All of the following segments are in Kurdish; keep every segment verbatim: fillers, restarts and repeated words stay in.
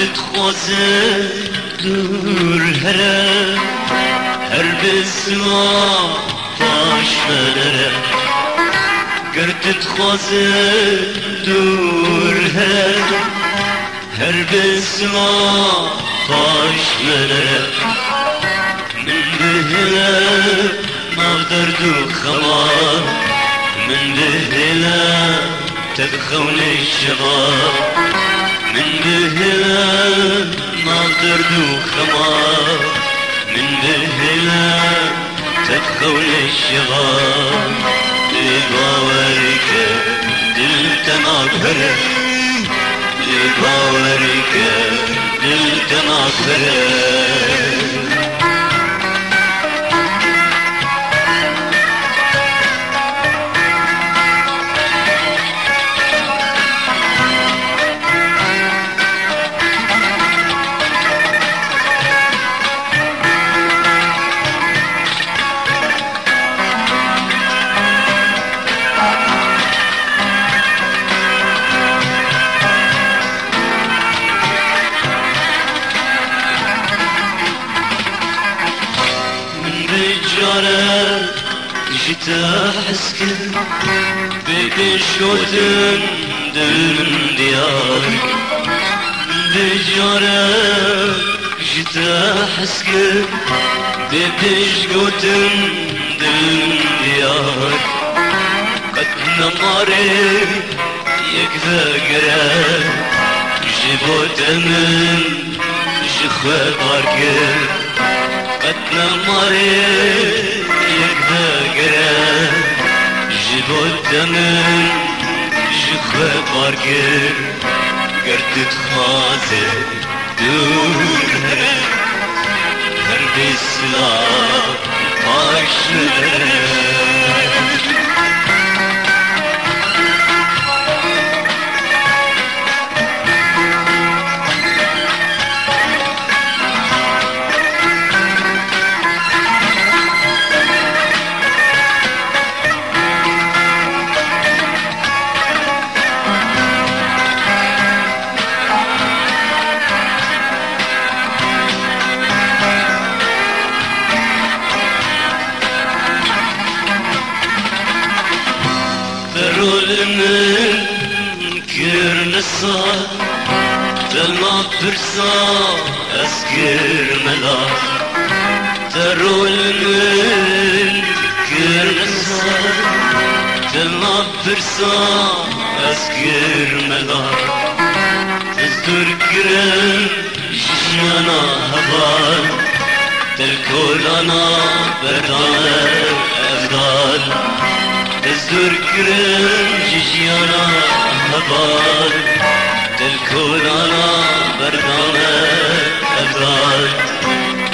Dixwaze dûr here, her bi silav paş ve nere. Ger tu dixwaze dûr here, her bi silav paş ve nere. Min bihêle nav derd û xema, min bihêle te bi xewnê şeva. Min bihêle nav derd û xema, min bihêle te bi xewnê şeva. Lê bawer ke dil te naguhere, lê bawer ke dil te naguhere. Min bi care ji te hez kir, bê pêş gotin dil min diyar. Min bi care ji te hez kir, bê pêş gotin dil min diyar. Qet nemarê yek vegere, ji bo te min ji xwe bar kir. Qet nemarê yek vegere, ji bo te min ji xwe bar kir. Ger tu dixwazî dûr here, her bê silav paş ve nere. Te rol min kir nisar, dema pirsa ez kir mela. Te rol min kir nisar, dema pirsa ez kir mela. Ez dûr kirim ji jiyana heval, te li kolana berdame ev dal. Ez dûr kirim ji jiyana heval, te li kolana berdame ev dal.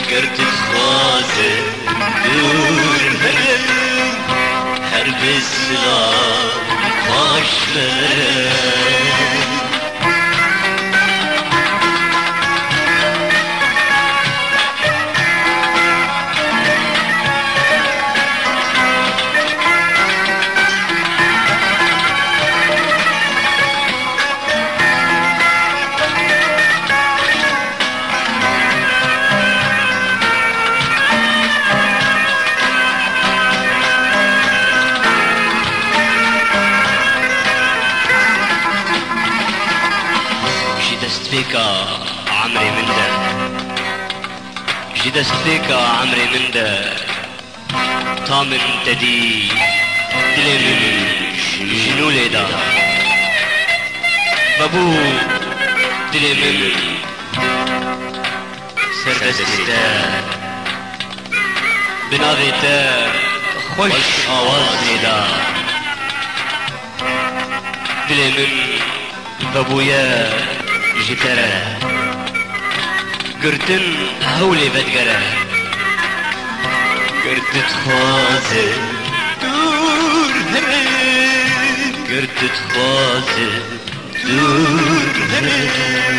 Ger tu dixwazî dûr here, her bê silav paş ve nere. Ji destpêka emrê min de, ji destpêka emrê min de, ta min te dî, dilê min ji nû lê da. Vebû dilê min ser destê te, bi navê te xweş awaz lê da. Dilê min vebûye ji te re, girtin hewlê vedigere. Ger tu dixwazî dûr here, ger tu dixwazî dûr here.